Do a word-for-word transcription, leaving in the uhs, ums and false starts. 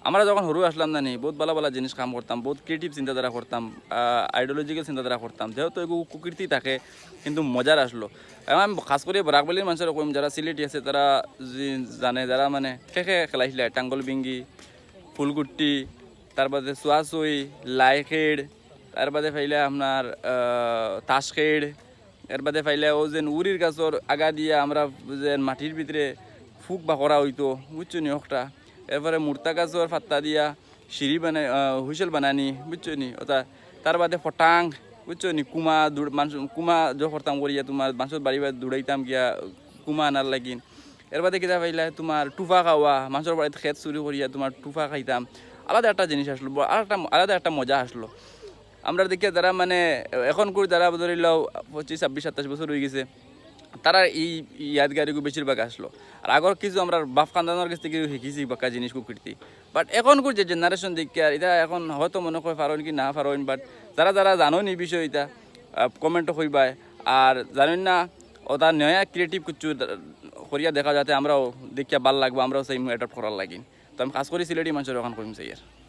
আমরা যখন হুরু আছলাম না নি, বউত ভালা ভালা জিনিস কাম করতাম, বউত ক্রিয়েটিভ চিন্তাধারা করতাম, আইডিওলজিক্যাল চিন্তাধারা করতাম, যেহেতু এগু কুকীর্তি থাকে, কিন্তু মজার আছলো। এবং আমি খাছ করি বরাক ভ্যালির মানষরে কইমু, যারা সিলেটি আছে, তারা জি-, জানে, যারা মানে কে কে খেলাইছলা, টাঙ্গল বিঙ্গি, ফুলগুট্টি, তার বাদে চুয়াচুই, লাইখেড়, তার বাদে পাইলা আপনার, আহ, তাসখেড়, এর বাদে পাইলা অউ যেন উরির গাছর আগা দিয়া আমরা যেন মাটির ভিতরে ফুক বাকরা অইতো, বুঝছো নি, অখটা। এরপরে মুর্তা গাছর ফাত্তা দিয়া সিঁড়ি বানাই, আহ, হুইসেল বানানি, বুঝছো নি, অতা। তার বাদে ফটাং, বুঝছো নি, কুমা দৌড়-, মানষর কুমা জো করতাম করিয়া তুমার মানষর বাড়ি বাড়ি দৌড়াইতাম গিয়া কুমা আনার লাগিন। এর বাদে কিতা পাইলা, তুমার টুফা খাওয়া, মানষর বাড়িত খেত চুরি করিয়া তুমার টুফা খাইতাম। আলাদা একটা জিনিস আছলো, ব-, আলাদা একটা, আলাদা একটা মজা আছলো। আমরা দেখিয়া যারা মানে এখন করি যারা ধরি লও পঁচিশ, ছাব্বিশ, সাতাশ বছর অই গেছে, তারা এই ইয়াদগারিগু বেশিরভাগ আছলো। আর আগর কিছু আমরা বাপ খানদানর গেছ থাকি হিকিছি বাক্কা জিনিস কুকীর্তি। But এখন করি যে জেনারেশন দেখিয়া, আর ইতা এখন হয়তো মনো কয় পারইন কি না পারইন, but যারা যারা জানইন ই বিষয় ইতা, আহ, কমেন্টো কইবায়। আর জানইন না, অতা নয়া ক্রিয়েটিভ কিছু করিয়া দেখা যাতে আমরাও দেখিয়া ভালা লাগবো, আমরাও সেই অ্যাডপ্ট করার লাগি। তো আমি খাছ করি সিলেটি মানষর অখান কইমু চাইয়ার।